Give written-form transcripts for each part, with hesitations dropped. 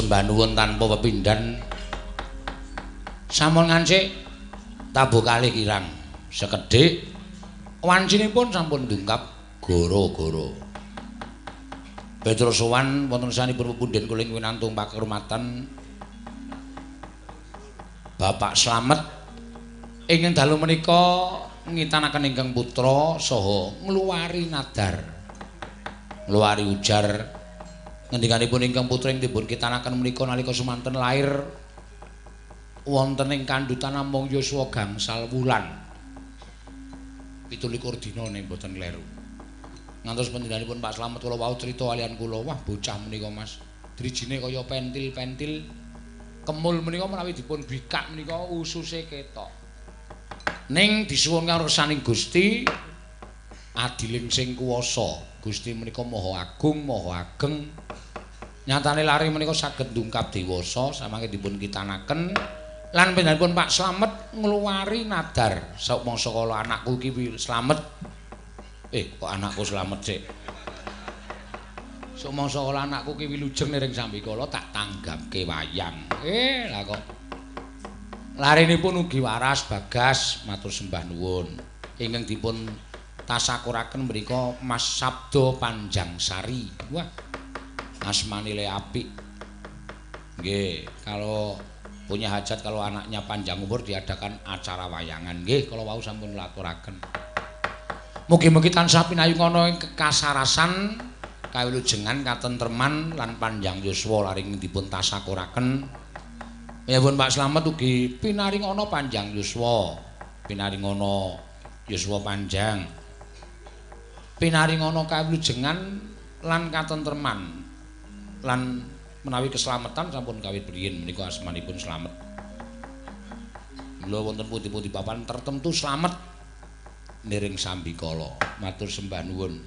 sembah nuwun tanpa pepindhan. Sampun ngancik tabuh kalih kirang sekedhik wancinipun sampun dungkap goro-goro. Petrus sowan wonten sanipun pepundhen kula ing winantung pakurmatan Bapak Slamet ingkang dalu menika ngitanaken ingkang putra saha ngluwari nadar. Ngluwari ujar ngendikanipun ingkang putra ing dipun kitanaken menika nalika semanten lair wonten ing kandhutan namung yuswa gangsal wulan. 27 dina nek mboten kleru. Ngantos panjenenganipun Pak Slamet kula wau crita kaliyan kula, wah bocah menika Mas, drijine kaya pentil-pentil. Kemul menika menawi dipun bikak menika ususe ketok. Ning disuwun karo saning Gusti adiling sing kuwasa. Gusti menika maha agung, maha ageng. Nyatane lare menika saged ndungkap dewasa samangke dipun kitanaken lan panjenenganipun Pak Slamet ngluwari nadar sakmangsa kala anakku iki slamet. Kok anakku slamet sik. Sumangsa kala anakku ki wilujeng niring sambikala tak tanggapke wayang. Lah kok larenipun ugi waras bagas matur sembah nuwun. Ingkang dipun tasakuraken mriku Mas Sabdo Panjangsari. Wah, asmane le apik. Nggih, kalau punya hajat kalau anaknya panjang umur diadakan acara wayangan. Nggih, kala wau sampun laturaken. Mugi-mugi tansah pinayung ana ing kekasarasan, kawilujengan, katentreman lan panjang yuswa laring dipun tasakuraken. Nyuwun Pak Slamet ugi pinaring ana panjang yuswa, pinaring ana yuswa panjang, pinaring ana kawilujengan lan katentreman lan menawi keselamatan sampun kawit priyin menika asmanipun Slamet. Mula wonten pundi-pundi papan tertentu slamet niring sambikala. Matur sembah nuwun.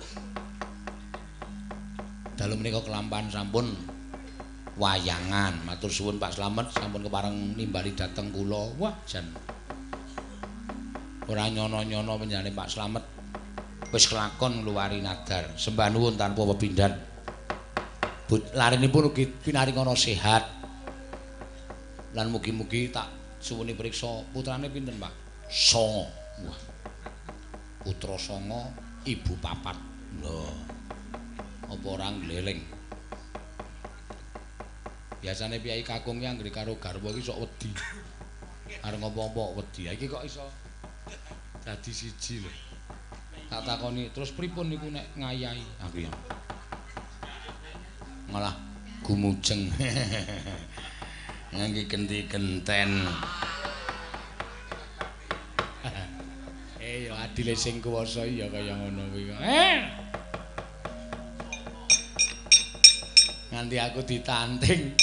Dalu menika kelampahan sampun wayangan. Matur suwun Pak Slamet sampun kepareng nimbali dhateng kula. Wah jan ora nyono-nyono panjenengane Pak Slamet wis kelakon ngluwari nadar. Sembah nuwun tanpa pepindhan. Larenipun ugi pinaring ana sehat. Lan mugi-mugi tak suwuni priksa putrane pinten Pak? 9. Wah. Putra 9, ibu 4. Lho. Apa ora ngleleng? Biasane piyai kakung ki anggere karo garwa ki sok wedi. Arep ngopo-opo wedi. Iki kok iso dadi siji lho. Tak takoni, terus pripun niku nek ngayahi? Aku ya malah gumujeng. Ngangge genti-genten. Ya adile sing kuwasa ya kaya ngono kuwi. Nganti aku ditanting,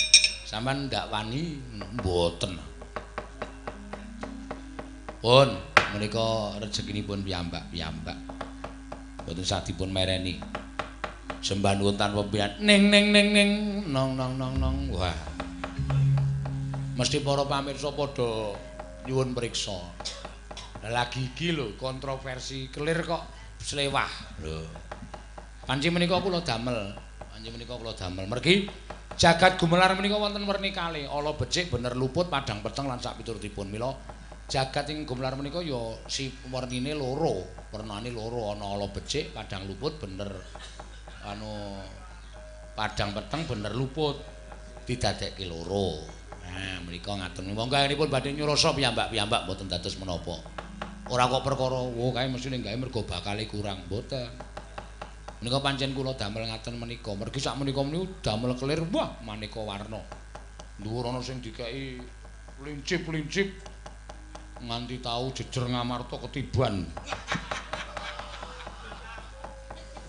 sampean ndak wani mboten. Pun menika rezekinipun piyambak-piyambak. Mboten sah dipun mereni. Sembah nuwun tanpa piyambak. Ning ning ning ning nong nong nong nong. Wah. Mesti para pamirsa padha nyuwun priksa. Lah lagi iki lho kontroversi kelir kok slewah. Lho. Panci menika kula damel. Panci menika kula damel. Mergi jagat gumelar menika wonten werni kalih, ala becik bener luput padhang peteng lan sak piturutipun. Mila jagat ing gumelar menika ya si wernine loro, wernane loro ana ala becik, padhang luput bener anu padhang peteng bener luput didadekke loro. Nah, menika ngaten. Monggo anggenipun badhe nyurasa piyambak-piyambak mboten dados menapa. Ora kok perkara, wo kae mesti ning gawe mergo bakale kurang, mboten. Menika pancen kula damel ngaten menika. Mergi sak menika niku damel kelir, wah maneka warna. Dhuwur ana sing dikeki lincip-lincip nganti tau jejer Ngamarta ketiban.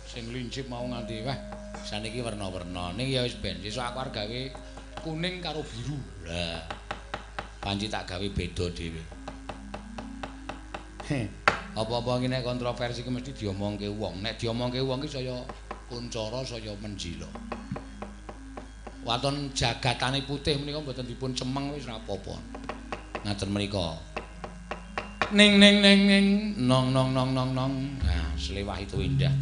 Sing lincip mau nganti wah saniki werna-werna. Ning ya wis ben sesuk aku arep gawe kuning karo biru. Lah panci tak gawe beda dhewe. Apa-apa iki nek kontroversi iki mesti diomongke wong. Nek diomongke wong iki saya kuncara, saya menjila. Waton jagatane putih menika mboten dipun cemeng wis ora apa-apa. Ngaten menika. Ning ning ning ning nong nong nong nong nong. Nah, selewah itu indah.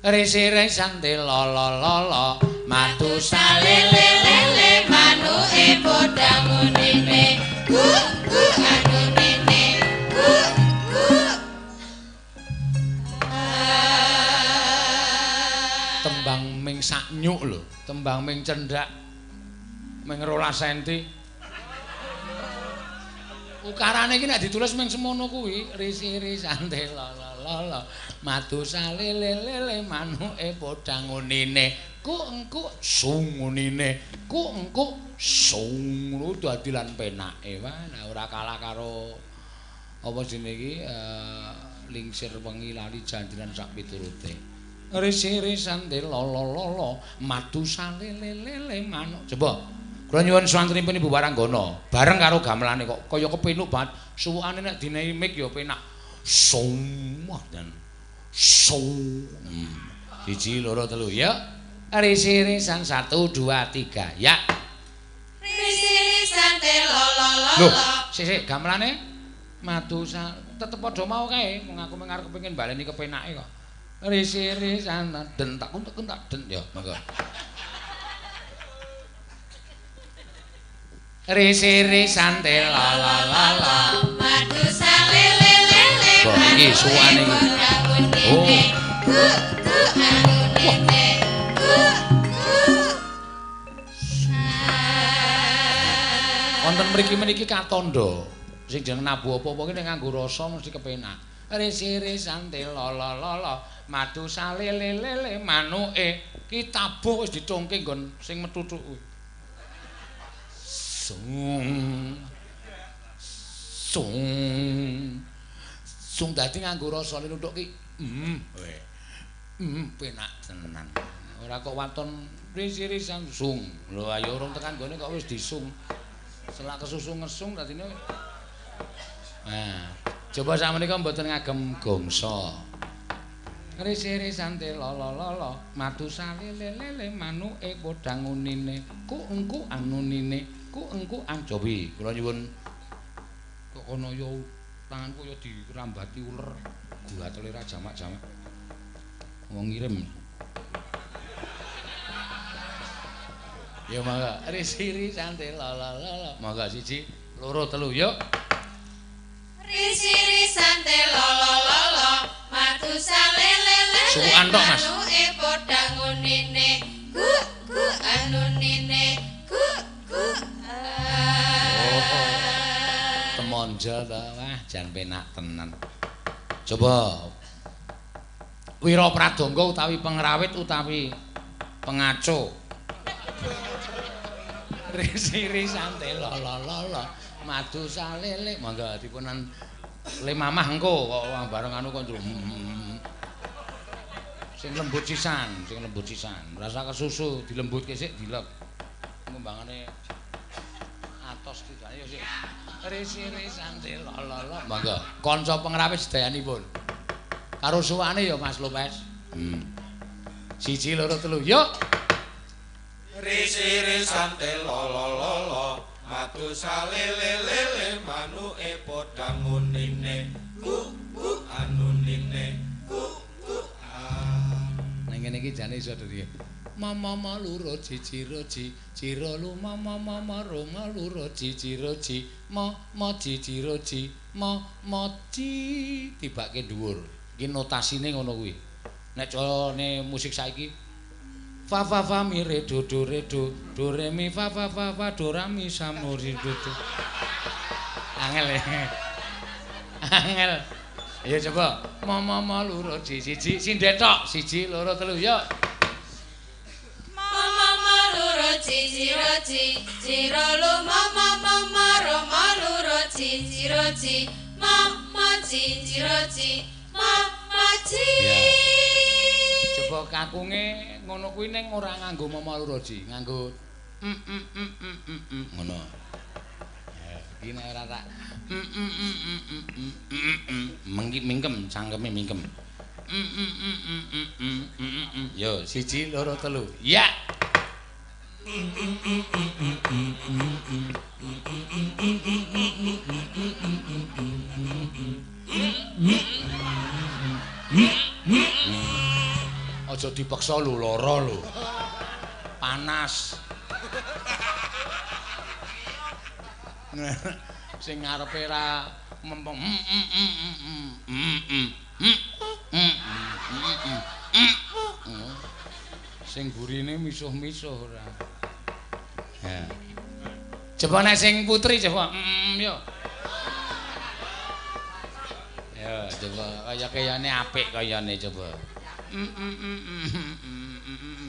Risi-risante lo-lo-lo-lo madu salele-lele manuke podang unine ku ku anunine ku ku. Tembang ming saknyuk lho, tembang ming cendhak ming 12 senti. Ukarane iki nek ditulis ming semono kuwi, risi-risante lo-lo-lo madu salele-lele manuke podang unine ku engku sung unine ku engku sung lho dadi lan penake. Wah, nah ora kalah karo apa jenenge iki lingsir wengi lali janjiran sak piturute. Risi-risante lo-lo-lo madu salele-lele manuk. Coba kula nyuwun swantenipun Ibu Waranggana bareng karo gamelane kok kaya kepenuk banget. Suwukane nek dinehi mik ya penak. Sung dan sung. 1 2 3 ya. Risi-risan 1 2 3 ya. Risi-risante lo-lo-lo. Lho, sik-sik gamelane madu tetep padha mau kae. Wong aku mung arep kepengin baleni kepenake kok. Risi-risan den tak kuntek tak den ya monggo. Risi-risante la la la la madu salele-lele iki suwane iki. Oh. Ku ku anunine ku ku. Wonten mriki meniki katandha sing jeneng nabuh apa-apa ki nek nganggo rasa mesti kepenak. Risi-risante la la la la madu salele-lele manuke ki tabuh wis ditungke nggon sing methuthuk kuwi. Sung sung sung dadi nganggo rasa luthuk ki penak tenan. Ora kok waton risi-risan sung. Lho ayo urung tekan gone kok wis disung. Selak kesusu ngesung dadine. Nah, coba sakmenika mboten ngagem gongso. Risi-risante lo-lo-lo madu salele-lele manuke podang unine ku engku anunine ku engku ancobi. Kula nyuwun kok kono ya tanganku ya dirambati uler guatele ra jamak-jamak. Wong ngirim. Ya mangga risi-risante lo-lo-lo. Mangga 1 2 3 yuk. Risi-risante lo-lo-lo madu salele-lele suwukan tok Mas. Manuke podang unine ku ku anunine ku ku. Oh. Temonjo ta, wah jan penak tenan. Coba Wira Pradangga utawi pengrawit utawi pengaco. Risi-risante lo-lo-lo madu salele monggo dipunan le mamah engko kok bareng anu kok sing lembut sisan, sing lembut sisan. Rasa kesusu dilembutke sik dilek. Ngembangane atos tidane ya sik. Risi-risante lo-lo-lo. Monggo kanca pengrawit sedayanipun. Karo suwane ya Mas Lopez. 1 2 3 yuk. Risi-risante lo-lo-lo madu salele-lele manuke podang unine ku ku anunine ku ku. Nang ngene iki jane iso dadi mama ma loro ji ro ji ji ro lu mama mama ro ma loro ji ro ji ma ma ji ro ji ma ma ji tibake dhuwur. Iki notasine ngono kuwi. Nek carane musik saiki fa fa fa mi re do do re do do re mi fa fa fa fa do ra mi sa mo ri do do. Angel. Angel. Ayo coba. Ma ma ma loro ji ji ji sinden tok 1 2 3 yuk. Ma ma ma loro ji ji ro ji ji ro lu ma ma ma ma ro ma loro ji ji ro ji ma ma ji ji ro ji ma ma ji. Coba kakunge ngono kuwi ning ora nganggo mama loro ji, nganggo mm mm mm mm mm ngono. Ya, iki nek ora tak mm mm mm mm mm mm mingkem cangkeme mingkem. Mm mm mm mm mm mm mm. Yo, 1 2 3. Ya. Aja dipeksa lho lara lho. Panas. Sing ngarepe ra mempeng. Sing burine misuh-misuh ora. Ya. Coba nek sing putri coba yo. Ya, coba kaya kayane apik kayane coba.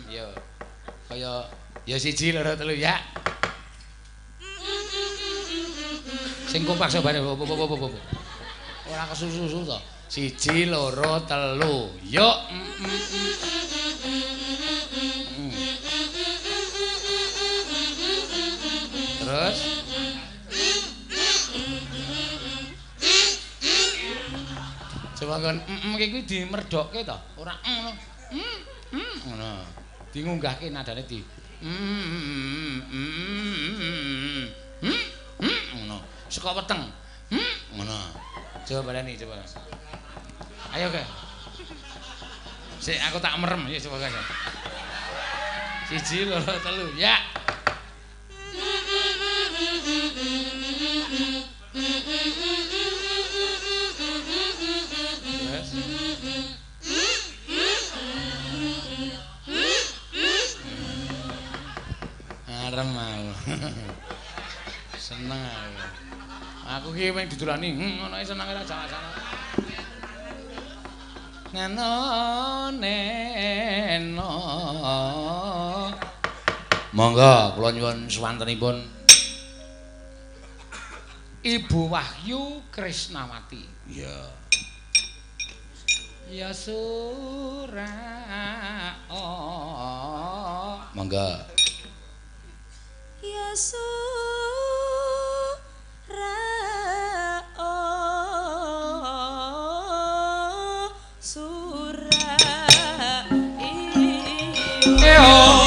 Yo. Kaya ya 1 2 3 ya. Sing kompak sobane opo. Ora kesusu-susu to. 1 2 3. Yo. Terus coba kon iki kuwi dimerdokke to, ora ngono. Ngono. Dingunggahke nadane di ngono. Saka weteng. Ngono. Coba baleni coba. Ayo ke. Sik aku tak merem ya coba kae. 1 2 3 ya. Terus. Arem aku. Seneng aku. Aku ki mung didolani ngono ae seneng ora jalan-jalan. Neno neno. Monggo kula nyuwun swantenipun Ibu Wahyu Krisnawati. Iya. Ya sura oh. Monggo. Ya sura oh sura iyo.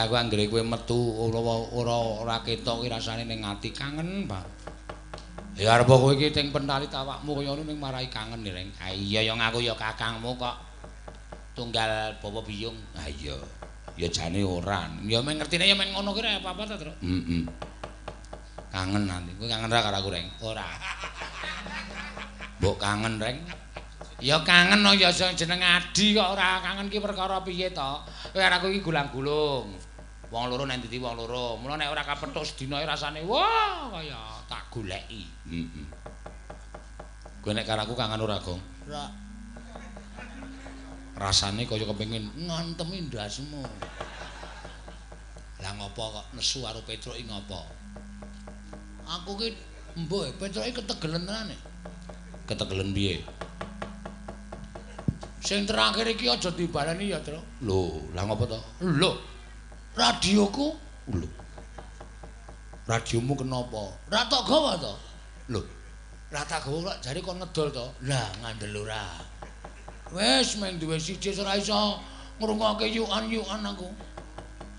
Aku anggere kowe metu ora ketok ki rasane ning ati kangen banget. Ya arep kowe iki teng pentali awakmu kaya ngono ning marai kangen Reng. Ha iya ya ngaku ya kakangmu kok tunggal bawa biyung. Ha iya. Ya jane ora. Ya men ngertine ya men ngono ki ora apa-apa ta, Truk. Heeh. Kangen nanti. Kowe kangen ra karo aku, Reng? Ora. Mbok kangen, Reng. Ya kangen no ya jeneng adi kok ora kangen ki perkara piye to? Kowe karo aku iki gulang-gulung. Wong loro nek ndi wong loro. Mula nek ora kapethuk sedina rasane wah kaya tak goleki. Heeh. Kowe nek karo aku kangen ora, Gong? Ora. Rasane kaya kepengin ngantemi ndasmu. Lah ngopo kok nesu karo Petruk iki ngopo? Aku ki mbuh Petruk iki ketegelen tenane. Ketegelen piye? Sing terakhir iki aja dibaleni ya, Truk. Lho, lah ngopo to? Lho. Radioku? Lho. Radiomu kenapa? Ra tok gawa to? Lho. Ra tak gawa kok jare kon ngedol to? Lah, ngandel ora. Wis mung duwe siji ora iso ngrungokke yuan-yuan aku.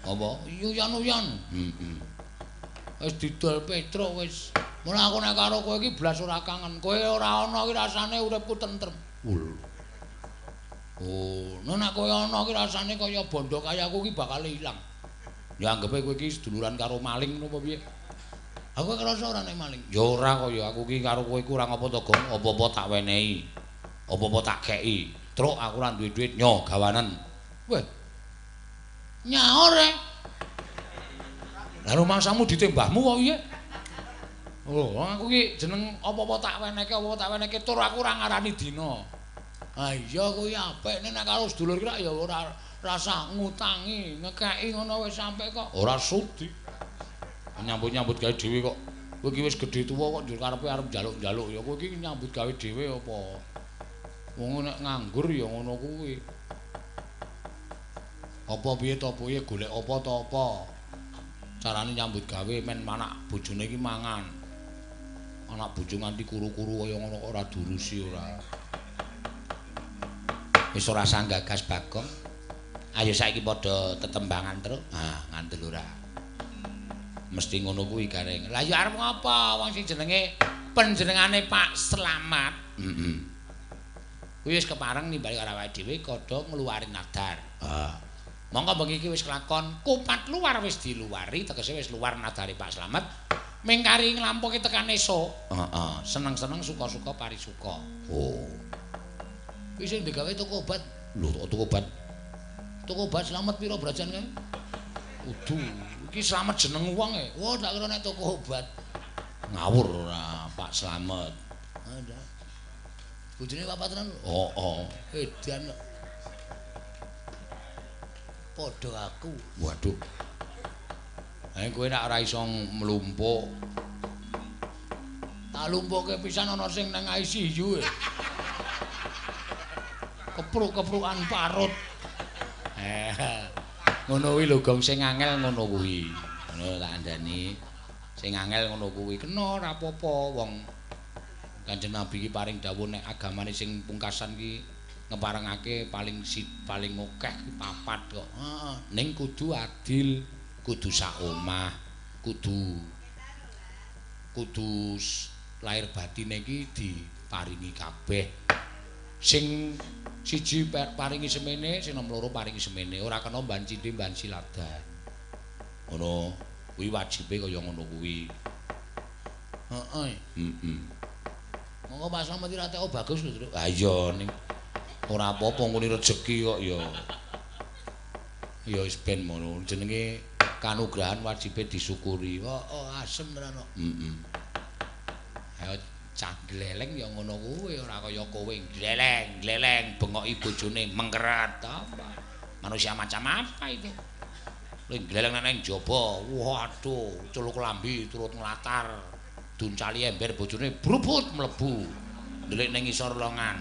Apa? Yuyan-yuyan. Heeh. Wis didol Petruk wis. Mula aku nek karo kowe iki blas ora kangen. Kowe ora ana iki rasane uripku tentrem. Lho. Oh, nek kowe ana iki rasane kaya bondo kaya aku iki bakal ilang. Ya anggepe kowe iki seduluran karo maling ngono apa piye? Aku krasa ora nek maling. Ya ora kaya aku iki karo kowe iku ora ngapa to, Gong. Apa-apa tak wenehi. Apa-apa tak keki. Truk aku ora duwe duit nyo gawanen. Weh. Nyaur e. Lah rumangsamu ditembahmu kok piye? Oh, aku iki jeneng apa-apa tak wenehke, apa-apa tak wenehke tur aku ora ngarani dina. Ha iya kuwi apik nek karo sedulur ki ya ora rasah ngutangi, ngekeki ngono wis sampe kok ora sudi. Nyambut-nyambut gawe dhewe kok Kowe iki wis gedhe tuwa kok njur karepe arep njaluk-njaluk ya kowe iki nyambut gawe dhewe apa? Wong nek nganggur ya ngono kuwi. Apa piye to piye golek apa to apa? Carane nyambut gawe men anak bojone iki mangan. Anak bojo nganti kuru-kuru kaya ngono kok ora diurusi ora. Wis ora sanggagas Bagong. Ayo saiki padha tetembangan terus. Ah, ngandel ora. Mesti ngono kuwi Gareng. Lah ya arep ngapa wong sing jenenge panjenengane Pak Slamet. Heeh. Kuwi wis kepareng nimbali karo awake dhewe padha ngluwari nadar. Ah. Monggo bengi iki wis kelakon kupat luar wis diluwari, tegese wis luar nadare Pak Slamet. Ming kari nglampuke tekan esuk. Heeh, seneng-seneng suka-suka parisuka. Oh. Kuwi sing digawe toko obat. Lho, toko obat. Toko obat Slamet pira brajan kae? Udu, iki Slamet jeneng wong e. Wah, tak kira nek toko obat. Ngawur ora Pak Slamet. Ada. Bojone papat tenan. Heeh. Edan kok. Padha aku. Waduh. Ha kowe nek ora iso mlumpuk. Tak lumpuke pisan ana sing nang ICU e. Kepruk-keprukan parut. Ngono kuwi lho Gong, sing angel ngono kuwi. Ngono tak andani. Sing angel ngono kuwi kena ora apa-apa wong Kanjeng Nabi iki paring dawuh nek agamane sing pungkasan ki ngeparengake paling paling akeh ki papat kok. Heeh. Ning kudu adil, kudu sak omah, kudu lahir batine iki diparingi kabeh. Sing siji paringi semene, sing nomor loro paringi semene, ora kena mban cindhe mban siladan. Ngono, kuwi wajibe kaya ngono kuwi. Heeh. Heeh. Monggo Pak Slamet iki ra teko bagus lho, Truk. Ha iya ning ora apa-apa ngene rejeki kok ya. Ya wis ben ngono, jenenge kanugrahan wajibe disyukuri. Oh, asem tenan kok. Heeh. Ayo cah gleleng ya ngono kuwi, ora kaya kowe gleleng, gleleng bengoki bojone mengkeret apa. Manusia macam apa itu? Kowe gleleng nang njaba, waduh, culuk lambi turut nglatar. Duncali ember bojone brubut mlebu. Ndelik ning ngisor longan.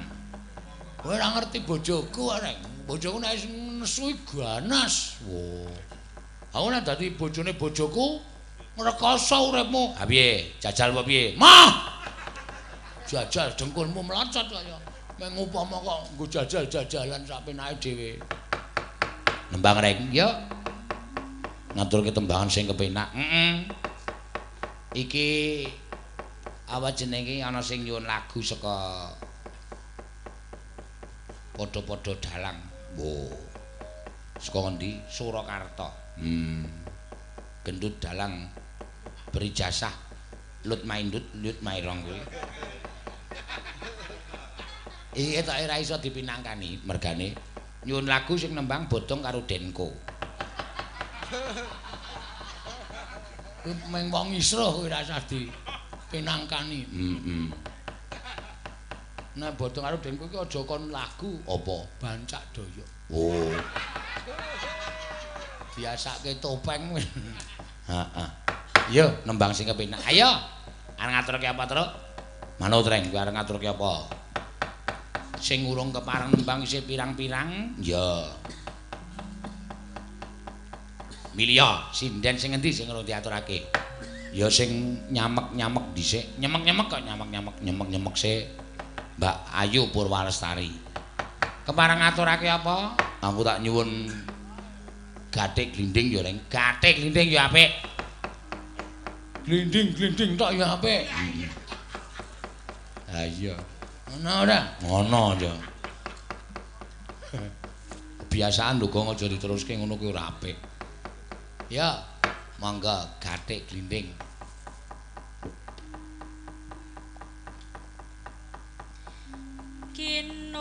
Kowe ora ngerti bojoku arek. Bojoku nek nesu ganas. Wo. Aku nek dadi bojone bojoku ngrekoso uripmu. Ha piye? Jajal apa piye? Mah. Jajal dengkulmu melocot kaya meng upama kok nggo jajal-jajalan sak penake dhewe. Nembang rek, yo. Ngaturke tembangan sing kepenak. Heeh. Iki apa jenenge ana sing nyuwun lagu saka padha-padha dalang. Wo. Saka ngendi? Surakarta. Gendut dalang berijazah lut maindut lut mairong kuwi. Iki tok ora iso dipinangkani mergane nyuwun lagu sing nembang Bodong karo Denko. Kuwi meng wong isruh kuwi ora usah dipinangkani. Heeh. Nek Bodong karo Denko iki aja kon lagu apa? Bancak Doyok. Oh. Biasake topeng. Heeh. Yo nembang sing kepenak. Ayo. Arep ngaturke apa, Truk? Manut reng, kowe arep ngaturke apa? Sing urung kepareng nembang isih pirang-pirang? Ya. Milya, sinden sing endi sing urung diaturake? Ya sing nyamek-nyamek dhisik. Nyemek-nyemek kok nyamek-nyamek, nyemek-nyemek sik. Mbak Ayu Purwalestari. Kepareng ngaturake apa? Aku tak nyuwun gathik glinding ya, Reng. Gathik glinding ya apik. Glinding-glinding tok ya apik. Ha iya. Ngono ora? Ngono ya. Kebiasaan lho Gong, aja diteruske ngono kuwi ora apik. Ya, monggo gathik glinding. Kinupita.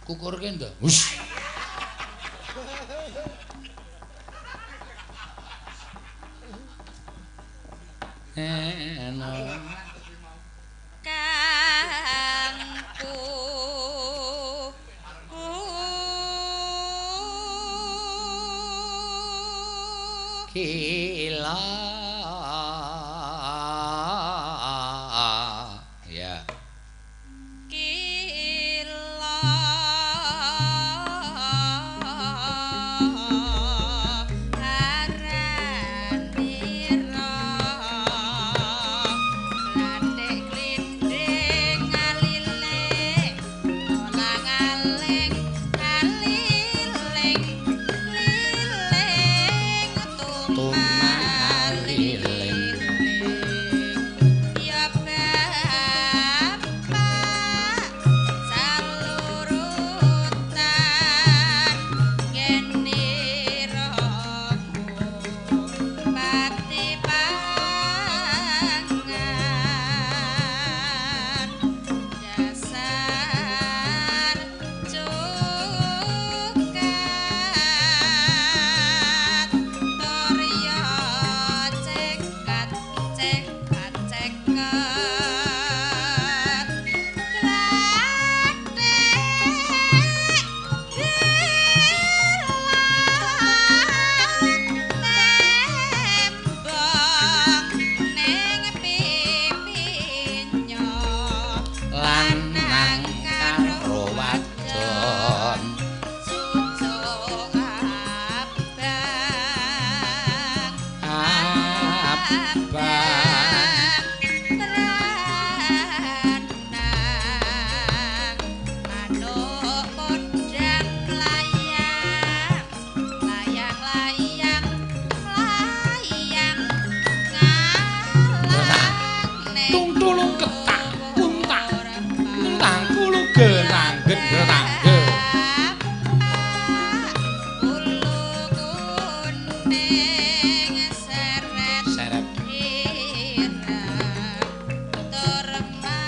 Kukurke ndha. Hus. Eno. ' Ya. Kila aranira glathik glindhing ngaliling olang-aling aliling liling tumaliling ya bapak salurutan geniramu pati pangan dasar cukat turya cekat cekat cekat glathik tembok ning pipinyo Lanang karo wadon cucuk abang abang teranang manuk podang layang layang layang layang ngalang ning Tung tulung ketak kuntak dhuwur tentang kulu geranggen gerangge. Bulu kuning seret Seret ireng tur mantasi.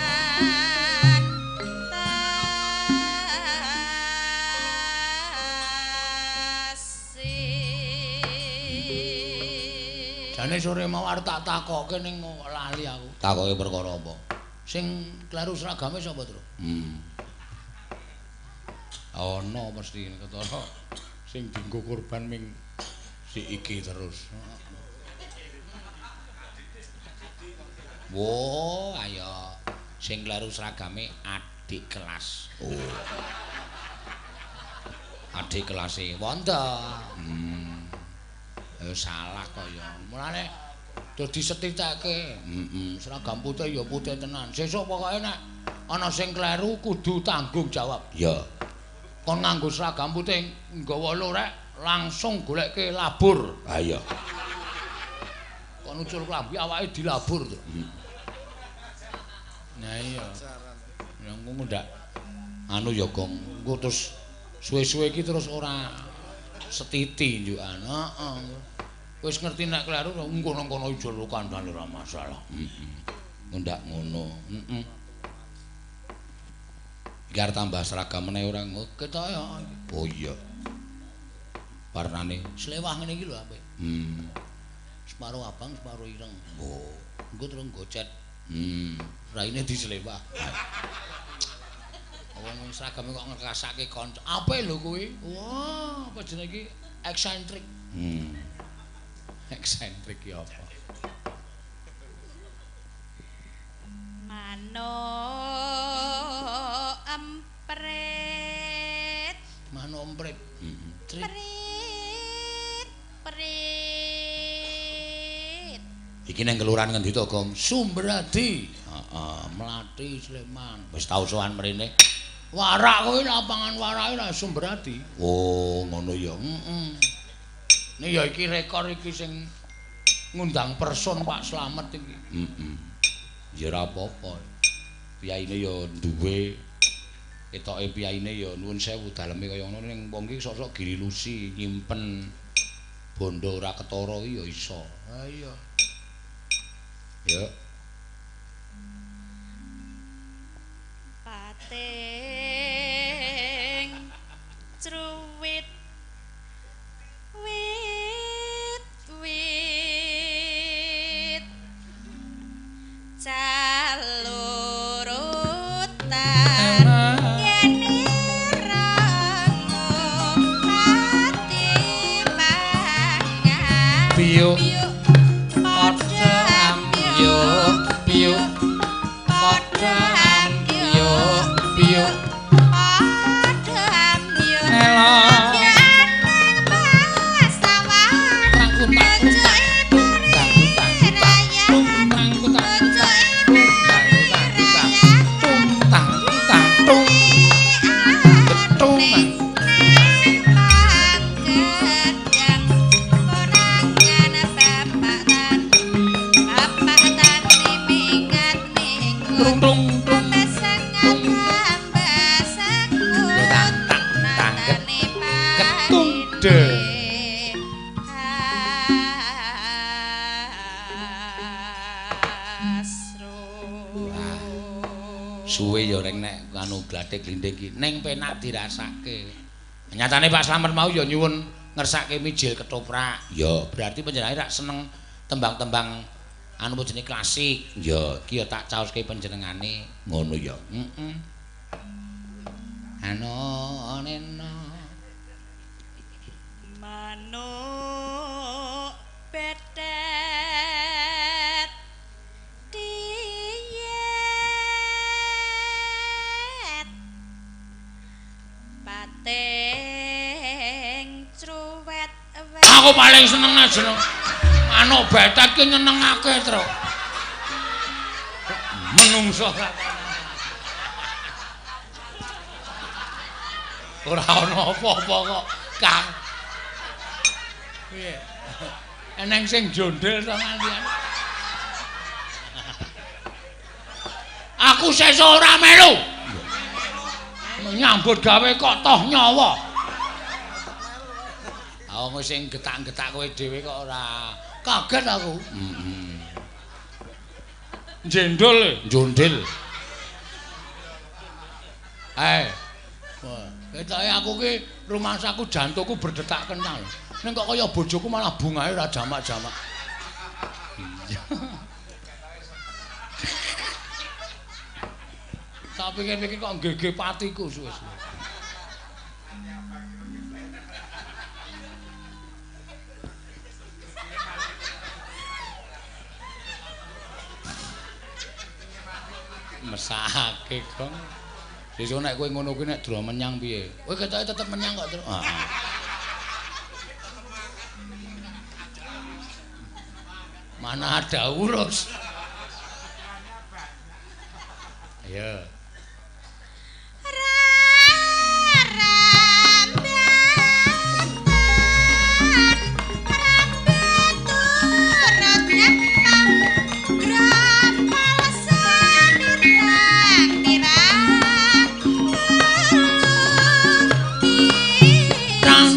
Jane sore mau arep tak takoke ning lali aku. Takoke perkara apa? Sing kleru seragame sapa, Tru? Ana mesti ketara sing dienggo korban ming si iki terus. Wo, ayo sing kleru seragame adik kelas. Oh. Adik kelase wonten. Salah kaya. Mulane dadi setiteke. Seragam putih ya putih tenan. Sesuk pokoke nek ana sing kleru kudu tanggung jawab. Ya. Kon nganggo seragam putih nggawa lorek langsung golekke labur. Ha iya. Kon ucul klambi awake dilabur to. Nah iya. Ya engko ndak anu ya Gong. Engko terus suwe-suwe iki terus ora setiti njukan. Heeh. Wis ngerti nek kleru engko nang kono ijol kandhane ora masalah. Heeh. Ndak ngono. Heeh. Iki arep tambah seragam meneh ora ketok ya. Oh iya. Warnane slewah ngene iki lho apik. Separo abang, separo ireng. Oh, engko terus gocet. Raine dislewah. Wong seragame kok ngrekasake kanca. Apik lho kuwi. Wah, apa jenenge iki? Eksentrik. Eksentrik ya apa? Manuk emprit. Manuk emprit. Prit prit. Iki nang kelurahan ngendi to, Gong? Sumberadi. Heeh, Mlati Sleman. Wis tau sowan mrene. Warak kuwi lapangan warake lah Sumberadi. Oh, ngono ya. Heeh. Nih ya iki rekor iki sing ngundang person Pak Slamet iki. Heeh. Ya ora apa-apa. Piyaine ya duwe. Ketoke piyaine ya nuwun sewu daleme kaya ngono ning wong iki sok-sok girilusi nyimpen bondo ora ketara iki ya iso. Ha iya. Ya. Pating truwit wit wit calurutan kene rango pati pangan Biuk. biuk Piyuk padha ambyuk piyuk padha ambyuk nelo suwe ya reng nek anu glathik glindhing iki ning penak dirasake. Nyatane Pak Slamet mau ya nyuwun ngersake mijil ketoprak. Ya berarti panjenengane rak seneng tembang-tembang anu jenenge klasik. Ya iki ya tak caoske panjenengane ngono ya. Heeh. Anu neno manuk betet diet pating truwet. Aku paling seneng jeneng manuk betet ki nyenengake, Tru. Menungso ora ana apa-apa kok, Kang. Piye? Eneng sing jondel to ngantian. Aku sesuk ora melu. Nyambut gawe kok toh nyawa. Wong sing getak-getak kowe dhewe kok ora kaget aku. Heeh. Jendol, jondel. Wah, ketoke aku ki rumangsaku jantungku berdetak kental. Ning kok kaya bojoku malah bungahe ora jamak-jamak. Iya. Tak pikir-pikir kok nggege patiku suwe-suwe. Mesake, Gong. Sesuk nek kowe ngono kuwi nek dro menyang piye? Kowe ketoke tetep menyang kok, Tru. Heeh. Mana ada urus. Ayo.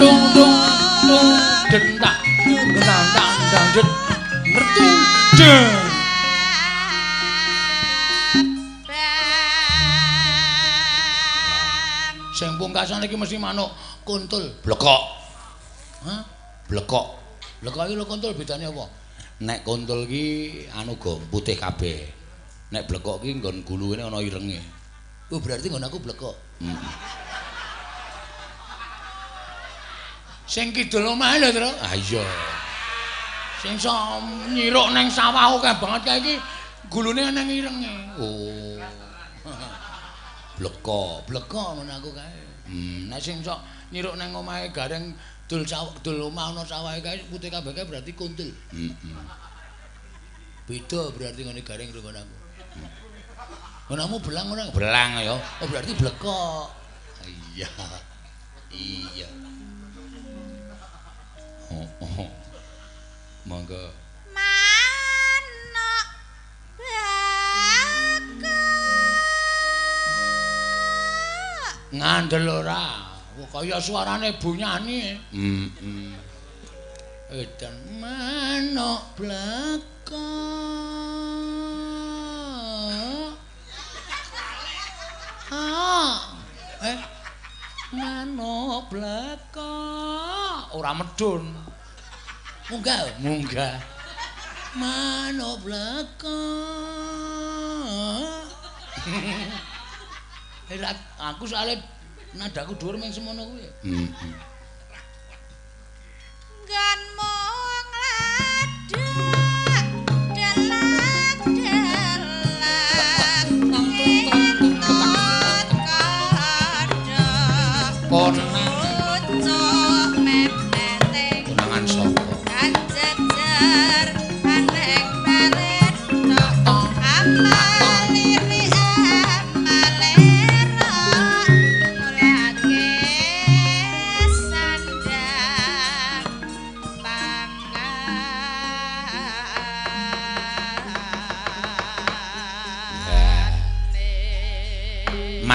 Dung dung dung dentak dang dang dang det mertu deng. Sing pungkasan iki mesti manuk kuntul blekok. Hah? Blekok. Blekok iki lho kuntul bedane apa? Nek kuntul iki anu go putih kabeh. Nek blekok iki nggon gulune ana irenge. Oh berarti nggon aku blekok. Heeh. Sing kidul omahe lho, Tru. Ah iya. Sing iso nyiruk nang sawah akeh banget kae iki gulune nang irenge. Oh. Bleko, bleko ngono aku kae. Nek sing sok nyiruk nang omahe gareng dul sawah, dul omah ana sawahe kae putih kabeh kae berarti kuntul. Heeh. Beda berarti ngene gareng karo aku. Ngonomu belang ora? Belang ya. Oh berarti bleko. Iya. Iya. Oh, oh. Monggo. Manuk blekok. Ngandel ora? Kaya suarane bunyani. Heeh. Edan manuk blekok. Ah. Manuk blekok. Ora medun. Munggah, munggah. Manuk blekok. Aku soalnya nadaku dhuwur mung semono kuwi. Heeh. Nggon mung ladhak delak-delak.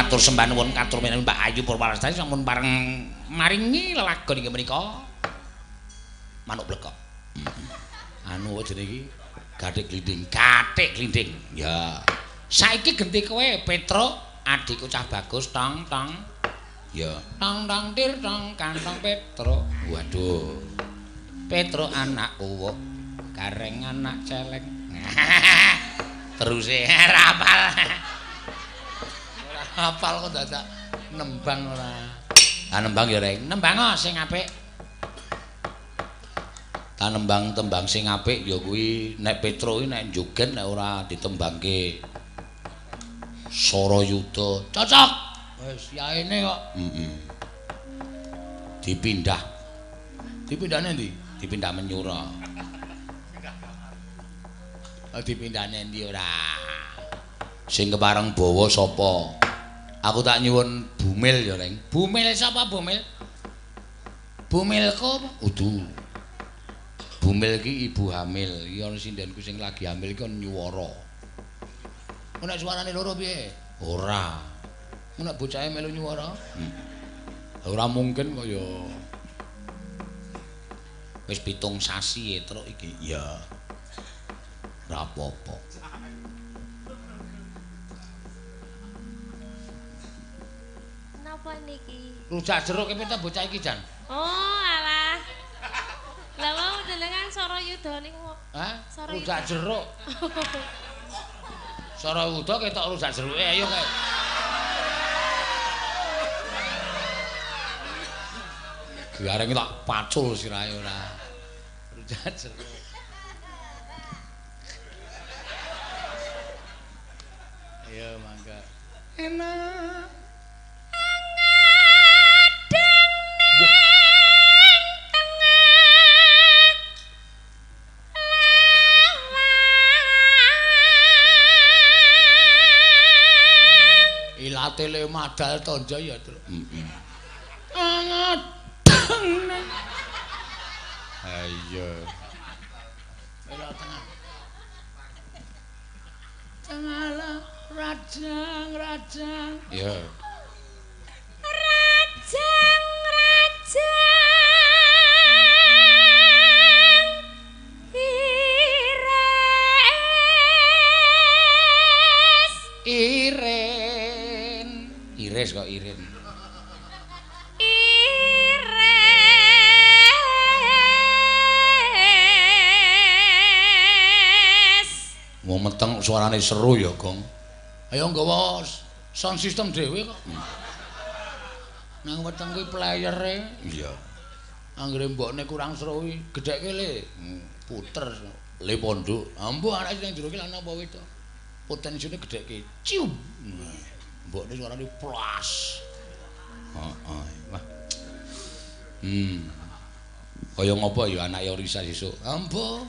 Matur sembah nuwun katur menawi Mbak Ayu Purwalestari sampun pareng maringi lelagon inggih menika Manuk Blekok. Anu apa jenenge iki? Gathik Glinding. Gathik Glinding. Ya. Saiki genti kowe Petruk, adikku cah bagus tong tong. Ya, tong tong tir tong kantong Petruk. Waduh. Petruk anak uwuk, gareng anak celeng. Teruse ora hafal. Ora hafal kok dadak nembang ora. Ah nembang ya Reng. Nembang sing apik. Ta nembang tembang sing apik ya kuwi nek Petruk iki nek joget nek ora ditembangke Sarayuda. Cocok. Wis yaene kok. Heeh. Dipindah. Dipindahne ndi? Dipindah Menyura. Oh, dipindahne ndi ora? Sing kepareng bawa sapa? Aku tak nyuwun Bumil ya, Reng. Bumil sapa Bumil? Bumilku apa? Udu. Bumil iki ibu hamil. Iki ana sindenku sing lagi hamil iki ana nyuwara. Nek suarane loro piye? Ora. Nek bocahe melu nyuwara? Ora mungkin kok ya. Wis 7 sasi e truk iki. Ya. Ora apa-apa. Napa niki? Rujak jeruk ki ta bocah iki, Jan? Oh, alah. Lah wau jenengan Sarayuda niku. Hah? Rujak jeruk. Sarayuda ketok rujak jeruke ayo kae. Gareng tak pacul sirahe ora. Rujak jeruk. Ayo mangga. Enak. Ngadeng ning tengah lawang. Ilate le madal tonjo ya, Truk. Heeh. Ngadeng ning. Ayo. Ila tengah. Tengah rajang rajang. Ya. Rajang rajang iris. Irin. Iris kok irin. Iris. Wong meteng suarane seru ya, Gong. Ayo nggawa sound system dhewe kok. Nang weteng kuwi playere. Iya. Anggere mbokne kurang seru kuwi gedhekke le. Puter le pondok. Ambo anake sing jero ki lanang apa wedok? Potensine gedhekke. Cium. Mbokne suarane plas. Heeh. Wah. Kaya ngopo ya anake Orisa sesuk? Ambo.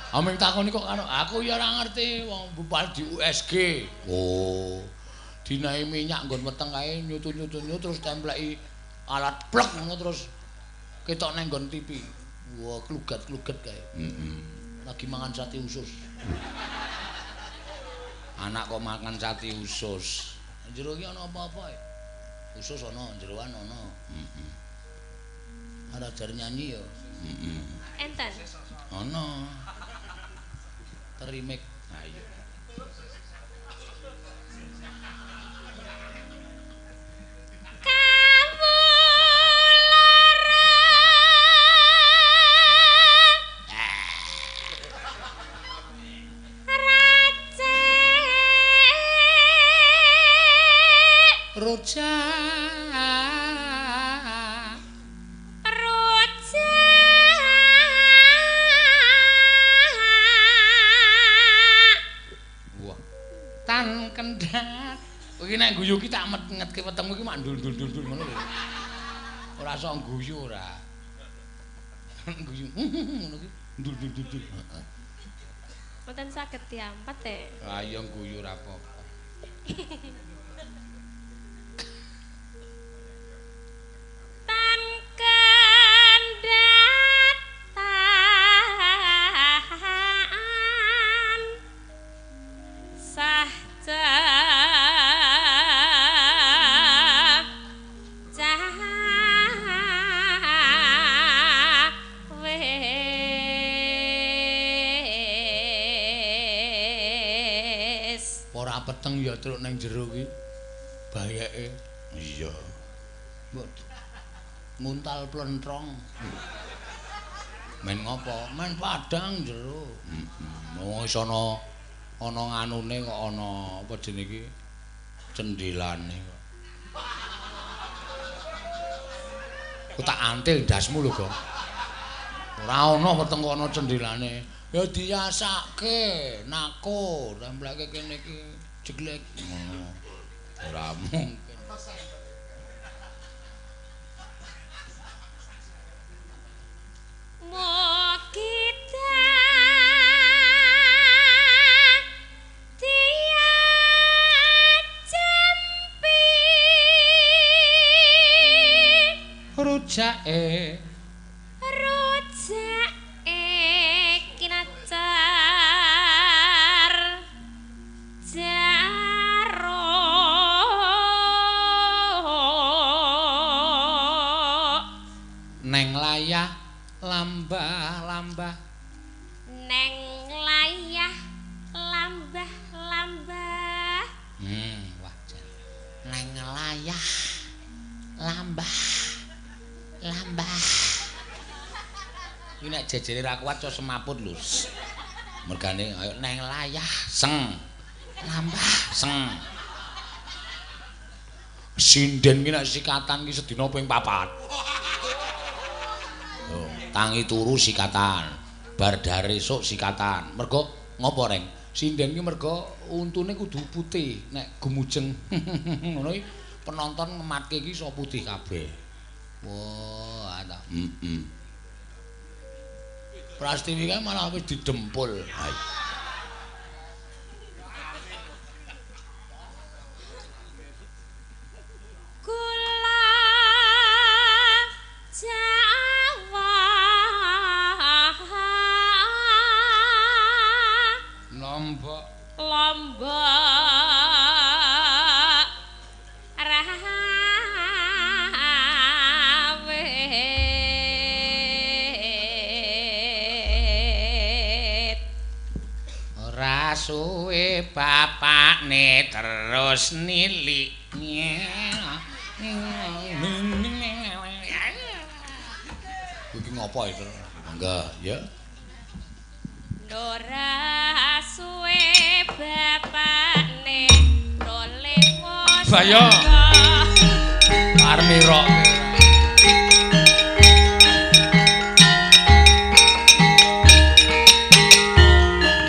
Aming takoni kok anu aku ya ora ngerti wong bupal di USG. Oh. Dinae minyak nggon weteng kae nyutu-nyutu terus templeki alat plek ngono terus ketok nang nggon TV. Wah, klugat-kluget kae. Heeh. Lagi mangan sate usus. Anak kok makan sate usus. Jero iki ana apa-apa e? Usus ana, jeroan ana. Heeh. Ora jar nyanyi ya. Heeh. Enten. Ana. Terimik. Ayo. Kawula racik rujak tan kendhat. Iki nek guyu ki tak metngetke wetengmu iki mak ndul-ndul-ndul ngono lho. Ora iso guyu ora. Guyu ngono ki ndul-ndul-ndul. Heeh. Mboten saged diampet e. Ah iya guyu ora apa-apa. Tan kendhat tan sah Ora peteng ya truk nang jero ki. Bayeke. Iya. Mbok nguntal plentrong. Men ngopo? Men padang jero. Heeh. Wong iso ana ana nganune kok ana apa jenenge iki? Cendhelane kok. Ku tak antil ndasmu lho, Gong. Ora ana weteng kok ana cendhelane. Ya diasake, nako, templeke kene iki jeglek. Ngono. Ora mungkin. Rujake rujake kinacar jaro neng layah lambah-lambah neng layah lambah-lambah. Wah jan. Neng layah lambah lambah. Iki nek jejere ra kuat iso semaput lho. Mergane ayo neng layah seng lambah seng. Sinden ki nek sikatan ki sedina ping 4. Oh, tangi turu sikatan, bar dare esuk sikatan. Mergo ngopo reng? Sinden ki mergo untune kudu putih nek gumujeng. Ngono iki penonton ngematke iki iso putih kabeh. Wah, ta. Heeh. Prastiwi kae malah wis didempul. Gula Jawa Lombok Lombok Ora suwe bapakne terus nilik. Iki ngopo itu? Mangga, ya. Ora suwe bapakne role wos. Bayo. Arep miroke.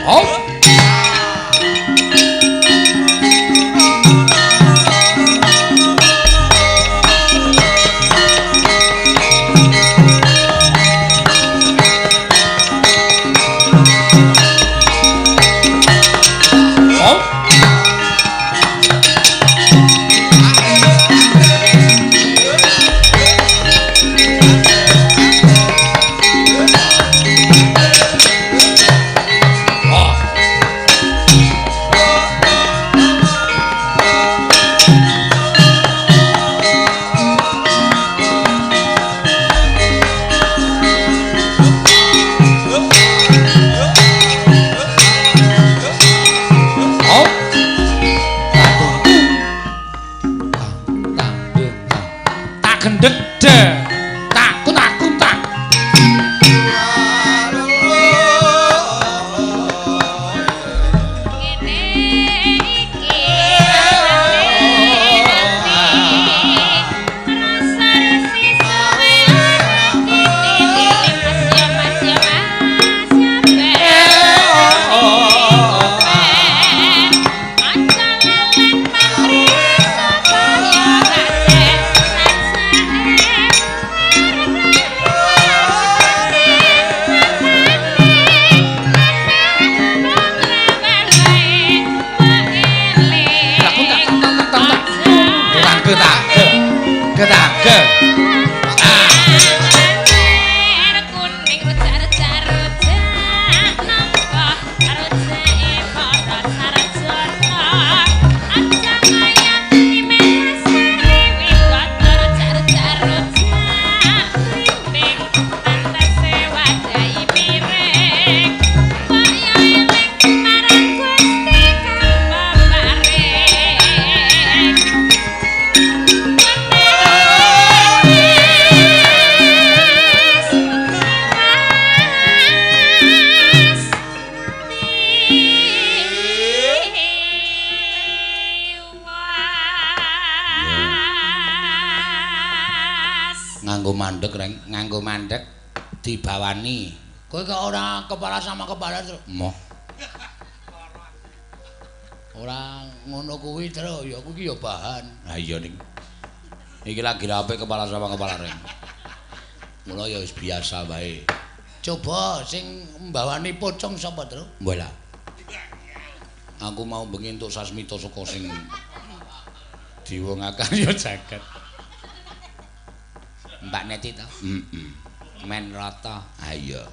Oh. mandheg reng, nganggo mandheg dibawani. Kowe kok ora kepala sama kepala, Tru? Moh. Ora ngono kuwi, Tru, ya kuwi ya bahan. Ha iya ning. Iki lagi rapi kepala sama kepala reng. Mula ya wis biasa wae. Coba sing mbawani pocong sapa, Tru? Mbah lah. Aku mau bengi entuk sasmita saka sing diwongakan ya jagat. Mbak Neti to? Heeh. Men rata. Ha iya.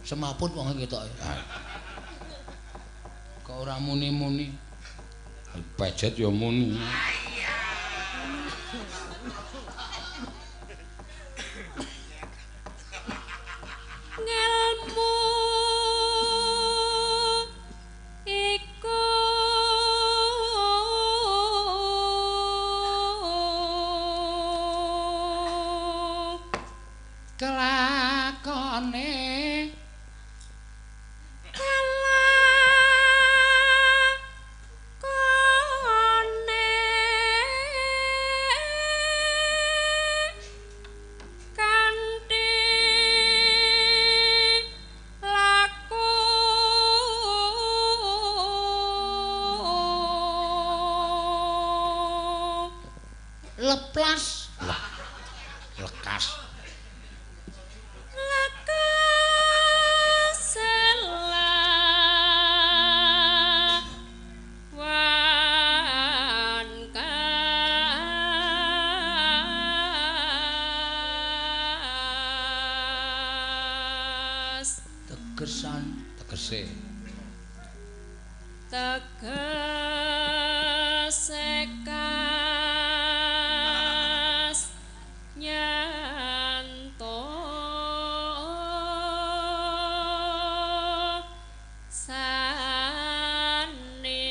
Semaput wong ketoke. Kok ora muni-muni? Pejet ya muni. Ngelmu iku kelakone kanthi laku leplas lekas lekas lawan kas tegesan tegese tegese kas nyanto sani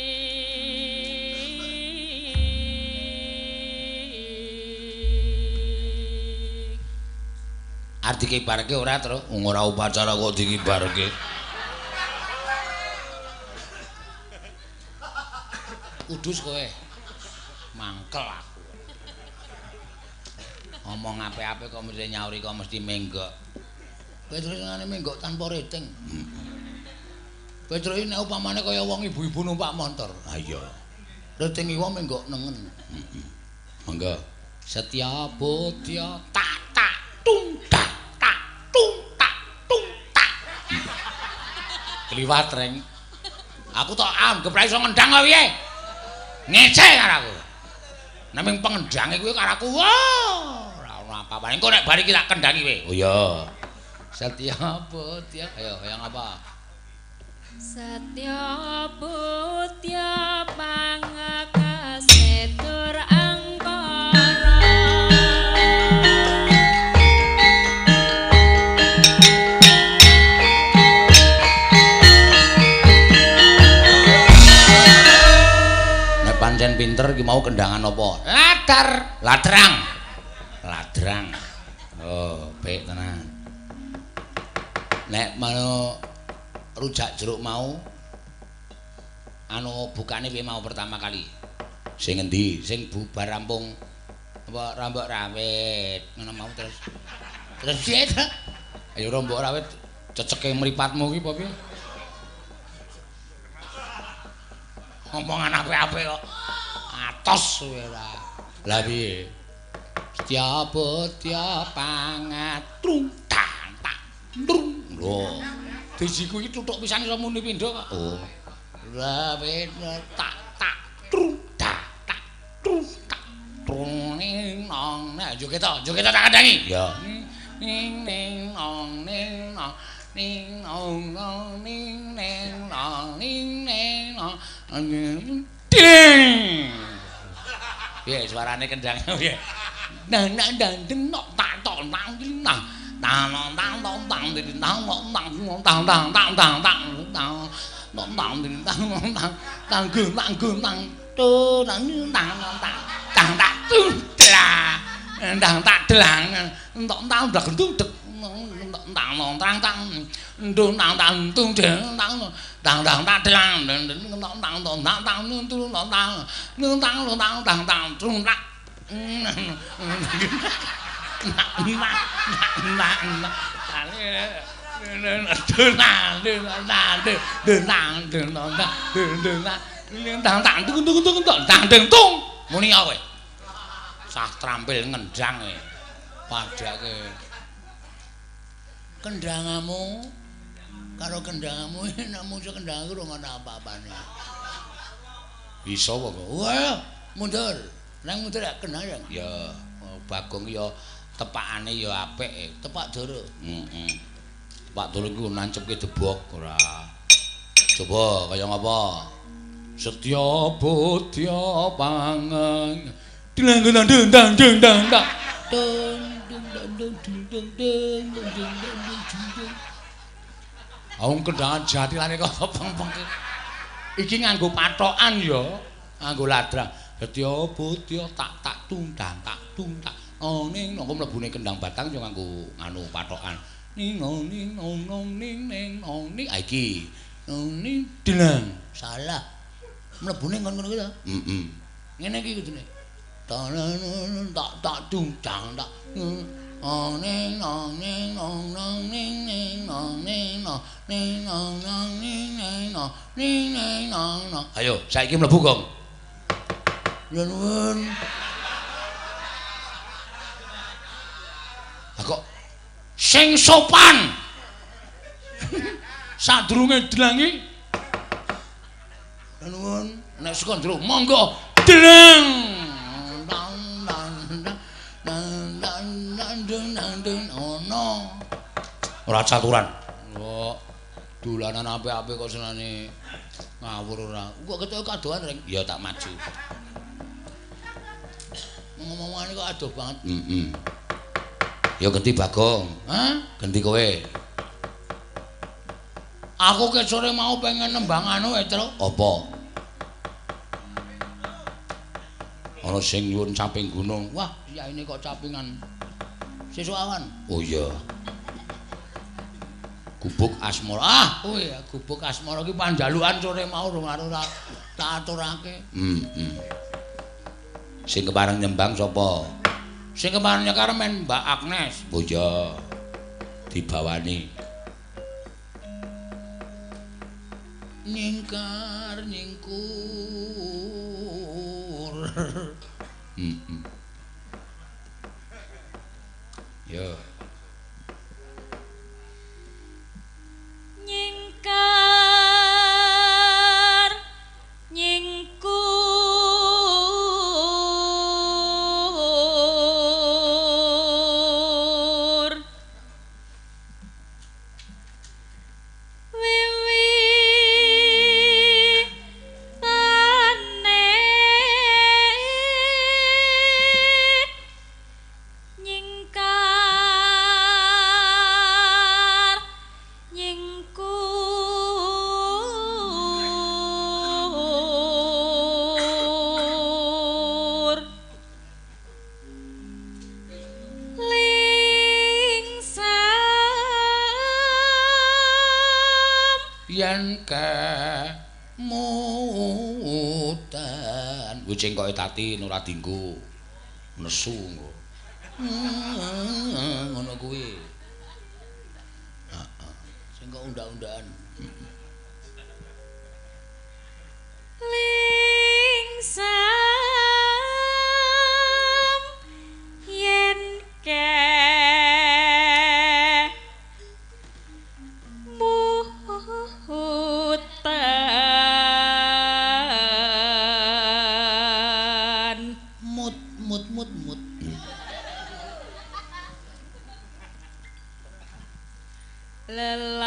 arep dikibarke ora, Tru? Wong ora upacara kok dikibarke. Kudus kowe. Mangkel aku. Ngomong apik-apik kok mesti nyauri kok mesti menggok. Kowe terus ngene menggok tanpa rating. Kowe terus nek upamane kaya wong ibu-ibu numpak motor. Ha iya. Rating iwa menggok nengen. Monggo. Setya bodya tak tak tung tak tak tung tak tung tak. Kliwat reng. Aku tok anggep ra iso ngendang kok piye. Ngece karo aku. Naming pengendange kuwi karo aku. Wah, ora ono apa-apane. Engko nek bar iki tak kendangi kowe. Oh iya. Setya bodya. Ayo, yang apa? Setya bodya pangakasetur angkara. Nek pancen pinter iki mau kendangan apa? Ladar, ladrang. Ladrang. Oh, apik tenan. Nek mau rujak jeruk mau anu bukane piye mau pertama kali? Sing endi? Sing bubar rampung apa rambok rawit ngono mau terus. Terus piye ta? Ayo rombok rawit ceceke mripatmu ki apa piye? Omongan apik-apik kok atos kowe ora. Lah piye? Setya bodya pangatrung tang tak trung. Lho. Dijiku iki tutuk pisan iso muni pindho kok. Oh. Lah tak tak trung tak tak trung tak trung ning nong. Nah, yo ketok tak kandhangi. Ya. Ning ning nong ning nong ning nong nong ning ning nong ning ning nong. Ding. Piye suarane kendang piye? Nang nang nang ding nok tak tok nang nang. Tang tang tang tang tang tang tang tang tang tang tang tang tang tang tang tang tang tang tu nang tang tang tang tak tu delang tang tak delang entok tang dak gentung dek tang tang tang dung tang tang tung deng tang tang tang tang dang deng tang tang tang tang tung tang tang tang tang tang tang tung tang muni kowe sah trampil ngendang e padhake kendangamu karo kendangamu nek musuh kendangku ora ana apa-apane bisa apa kok wah mundur nang mundur kendang ya Bagong ya tepakane ya apik tepak doro heeh tepak doro iku nancepke debok ora coba kaya ngapa setya bodya pangen dlang dang dang dang dang dang dang dang dang dang dang. Wong kendangan jatilane kok peng-peng. Iki nganggo patokan ya, nganggo ladrang. Setya bodya tak tak tung dang tak tung tak. Oh ning nang mlebune kendang batang ya nganggo nganu patokan. Ning nong ning nong nong ning ning nong ning. Ah iki. Ning dlang. Salah. Mlebune ngono kuwi to? Heeh. Ngene iki kudune. Tak tak tung dang tak. Oh ning nong ning nong nong ning ning nong ning nong ning nong nong ning ning nong ning ning nong nong. Ayo saiki mlebu, Gong. Nuwun. Lah kok sing sopan. Sadurunge dlangi. Nuwun, nek saka njero monggo dlang. Ono. Ora caturan. Kok dolanan apik-apik kok senane ngawur ora. Kok ketok kadohan ring. Ya tak maju. Ngomong-ngomongane kok adoh banget. Heeh. Ya genti Bagong. Hah? Genti kowe. Aku ket sore mau pengen nembang anu Truk. Apa? Ana sing nyuwun caping gunung. Wah, yaine kok capingan. Sesuk awan. Oh iya. Gubuk Asmara. Ah, kuwi Gubuk Asmara ki panjalukan sore mau rung ora tak aturake. Heeh. Sing kepareng nyembang sapa? Sing kepareng nyekar men Mbak Agnes. Oh iya. Dibawani. Nyingkar nyingkur. Heeh. Yo. Nyingkar nyingkur wiwi tane nyingkar nyingkur lingsam yen kemutan kuwi cengkoke Tati ora dinggo nesu engko ngono kuwi. Heeh. Sing kok undak-undakan. Lingsam yen kemutan Mut mut mut mut. Lelampahan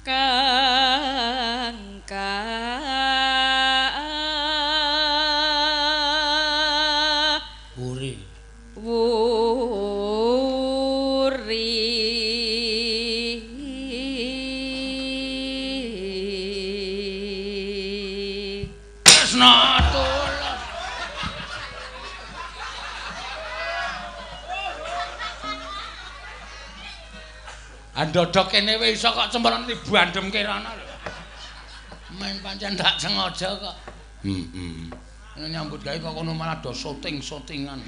kang Wuri. Wuri. Tresna tulus. Andodok kene wae iso kok cemplon dibandemke rono lho. Men pancen tak sengaja kok. Heeh. Nyambut gawe kok kono malah do syuting-syutingan.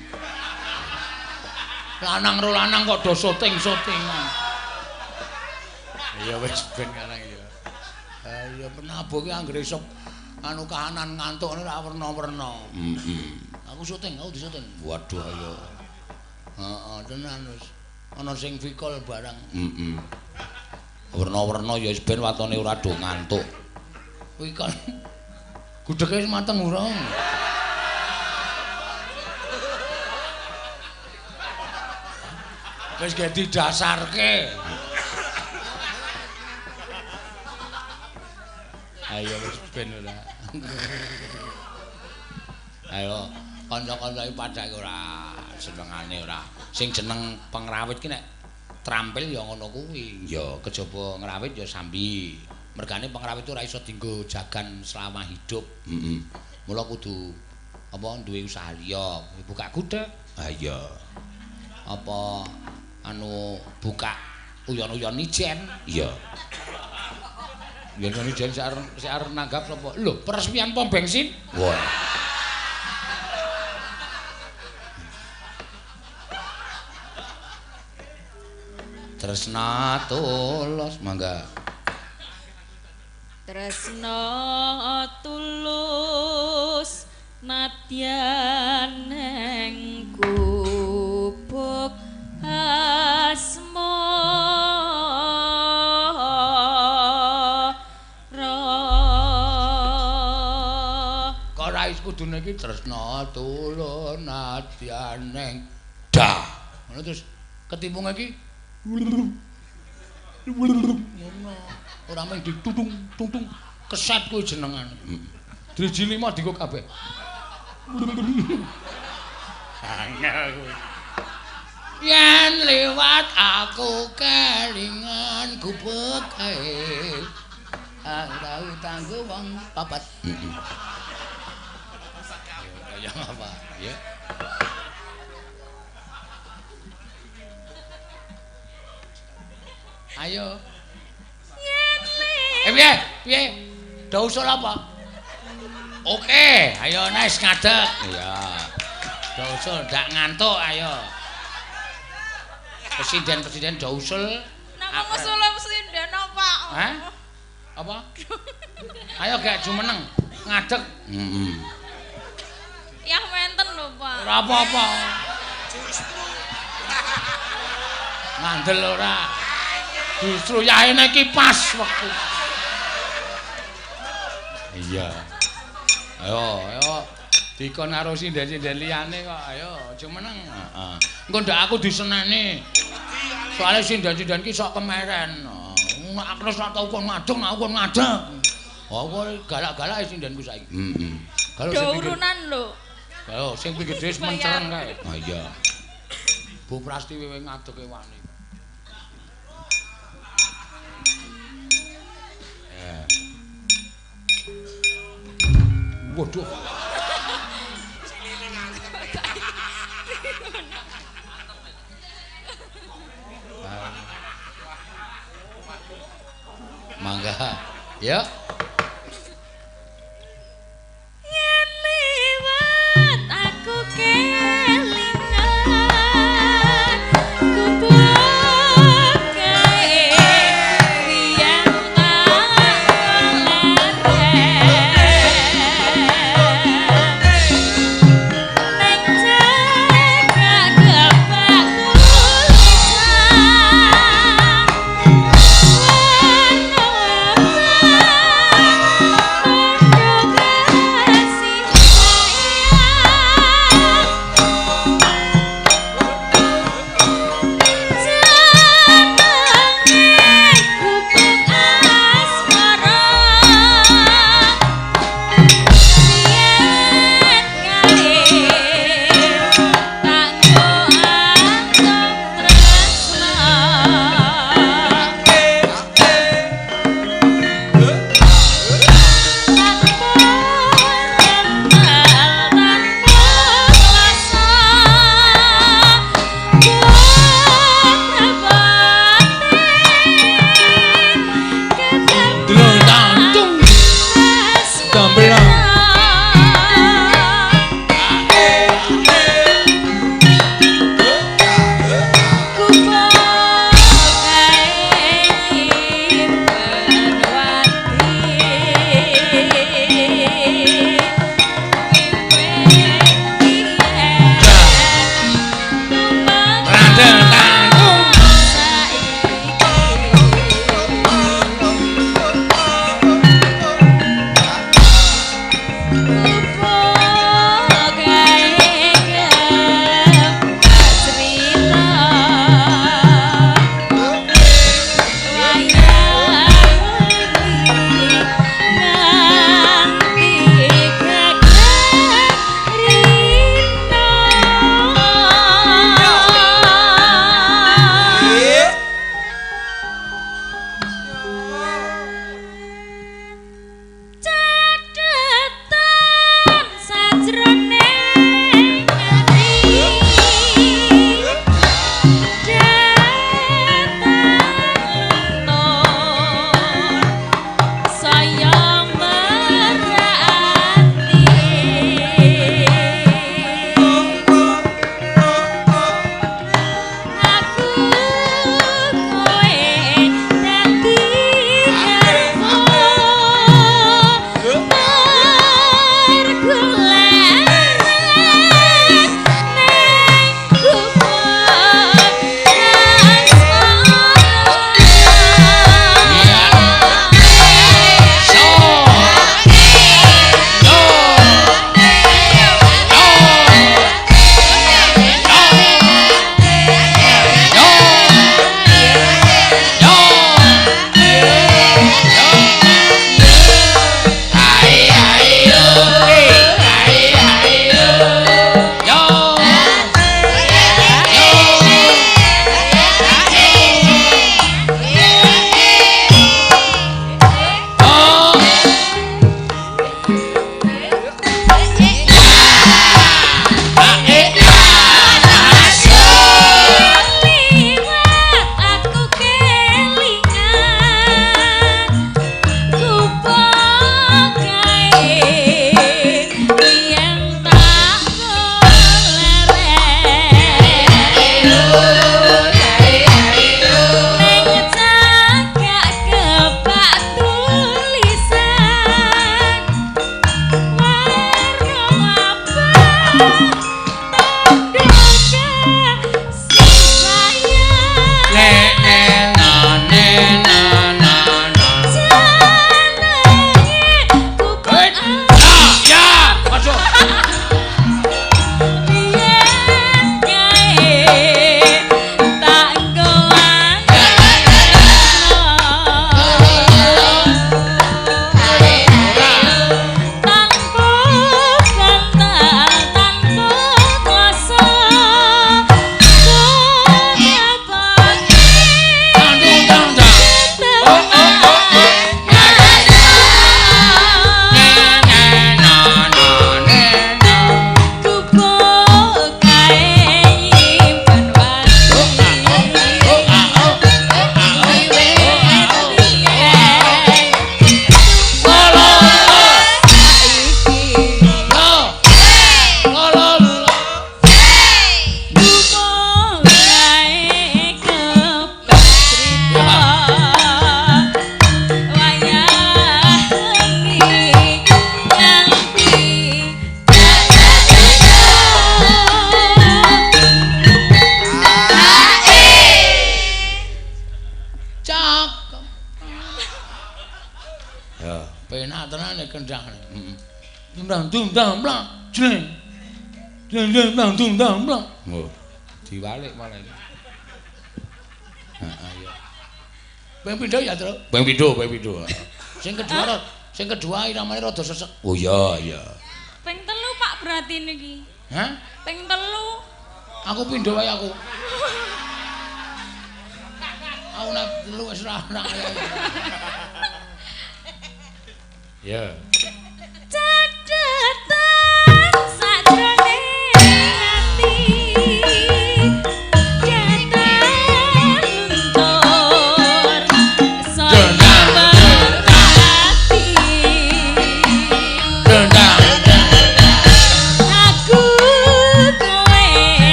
Lanang ro lanang kok do syuting-syutingan. Ya wis ben lanang ya. Ya penabuh ki anggere iso anu kahanan ngantuk ora werna-werna. Heeh. Aku syuting, aku disyuting. Waduh ayo. Heeh, tenan wis. Ana sing vikol barang. Heeh. Werna-werna ya wis ben watone ora do ngantuk. Kuwi kan gudhege wis mateng urung. Wis ge didasarke. Ayo wis ben ora. Ayo kanca-kanca iki padake ora senengane ora. Sing jeneng pengrawit ki nek trampil ya ngono kuwi. Ya kejaba ngrawit ya sambi. Mergane pengrawit ora iso dienggo jagan selama hidup. Heeh. Mula kudu apa duwe usaha liya, buka gudeg. Ha iya. Apa anu buka uyon-uyon ijen? Iya. Uyon-uyon ijen sik arep nanggap sapa? Lho, peresmian pom bensin? Wah. Tresna tulus mangga. Tresna tulus nadyan neng gubuk asmara. Kok ora wis kudune iki tresna tulus nadyan neng dah. Ngono terus ketimpung iki ngono. Ora mung ditutung tutung keset kuwi jenengane. Driji 5 dienggo kabeh. Angel kuwi. Yen liwat aku kelingan gubuk kae. Tau tanggo wong papat. Heeh. Kaya apa? Ya. Ayo. Piye? Piye? Do usul apa? Oke, ayo nice ngadeg. Iya. Do usul ndak ngantuk ayo. Presiden-presiden do usul. Napa usul presiden apa? Hah? Apa? Ayo gak jumeneng, ngadeg. Heeh. Yah menten lho, Pak. Ora apa-apa. Justru. Ngandel ora. Justru yahene iki pas wektu. Iya. Ayo, ayo dikon karo sinden-sinden liyane kok. Ayo aja meneng. Heeh. Engko ndak aku diseneni. Soale sinden-sinden ki sok kemeren. Nek aku wis tau kon ngadeg, aku kon ngadeg. Oh, kowe galak-galak sindenku saiki. Heeh. Kalau sing urunan lho. Kalau sing pinggir dhewe mencereng kae. Ha iya. Bu Prastiwi wewe ngadege wani. Waduh. Mangga. Ya. Yen liwat aku kelingan gubuk kae biyen tak leren neng cekak gebak tulisan. kendang. Heeh. Ndang ndang mlak jleng. Jleng jleng ndang ndang mlak. Oh, diwalik malah iki. Heeh iya. Ping pindho ya, Tru? Ping pindho, ping pindho. Sing kedua, sing kedua iramane rada sesek. Oh iya, iya. Ping telu Pak berarti niki. Hah? Ping telu. Aku pindho wae aku. Aku nek telu wis ora ana. Ya. Catetan sajrone ati.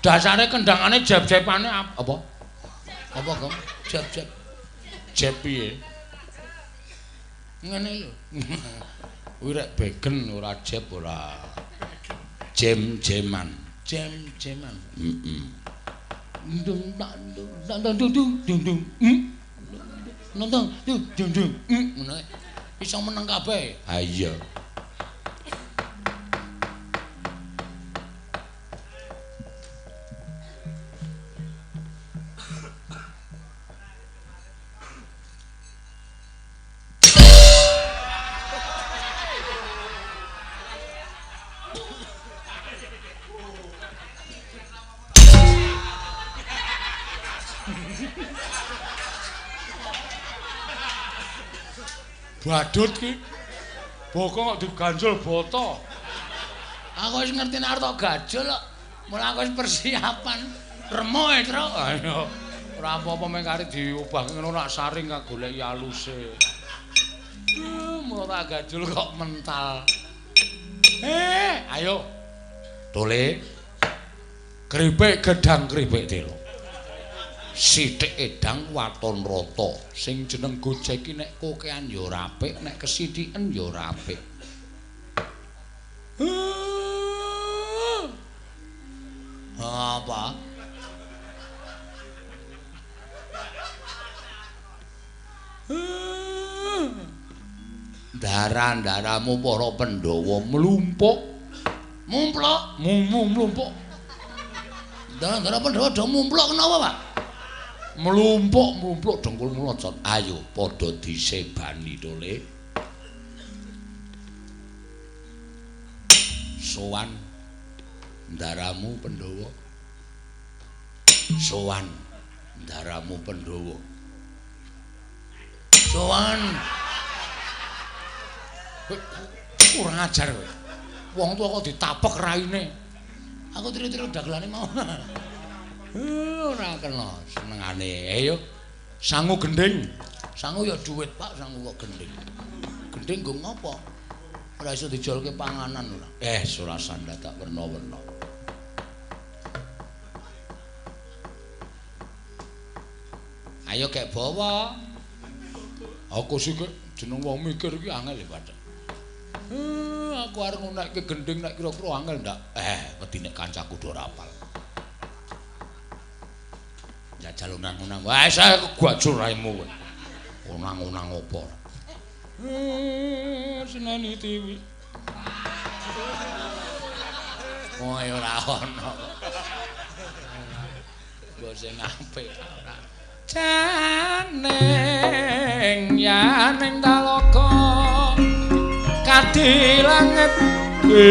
Dasare kendangane jeb-jebane apa? Apa, Gong? Jeb-jeb. Jeb piye? Ngene lho. Kuwi rek begen ora jeb ora. Jem-jeman. Jem-jeman. Heeh. Ndung tak ndung tak ndung dung dung dung. Nonton dung dung dung. Ngono. Iso meneng kabeh. Ha iya. Badut ki. Bokong kok diganjul boto. Aku wis ngerti nek arep tok gajul kok. Mula aku wis persiapan. Remo e, Truk. Ayo. Ora apa-apa meng kari diubah ngono nak saring kang goleki aluse. Mula gajul kok mental. Ayo. Tole. Kripik gedang kripik telo. Sithik edang waton rata. Sing jeneng Gojek iki nek kokean ya ora apik, nek kesithiken ya ora apik. Apa? Ndara-ndaramu para Pandhawa mlumpuk. Mumpluk, mumpluk. Ndara-ndara Pandhawa do mumpluk kenapa, Pak? Mlumpuk-mlumpuk dengkul mlocot. Ayo padha disebani to, Le. Sowan ndaramu Pandhawa. Sowan ndaramu Pandhawa. Sowan. Kurang ajar kowe. Wong tuwa kok ditapek raine. Aku tiru-tiru dagelane mau. Ora kena senengane. Ayo sangu gendhing. Sangu ya duit, Pak, sangu kok gendhing. Gendhing nggo ngopo? Ora iso dijolke panganan ora. Surasan dadak werna-werna. Ayo gek bawa. Aku sih jeneng wong mikir iki angel ya, Pak. Aku arep ngunekke gendhing nek kira-kira angel ndak? Wedi nek kancaku do ora apal. Jajal unang-unang. Wah, saya kegajur raimu kowe. Unang-unang opo? Seneni tiwi. Oh, ya ora ono. Mbok sing apik ora. Janeng yaning talaga kadi langit gempung.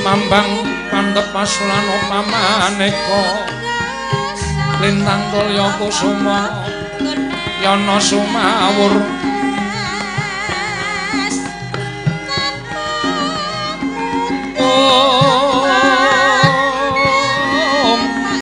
Mambang pandhep masulan pamaneka lintang tulya kusuma yana sumawur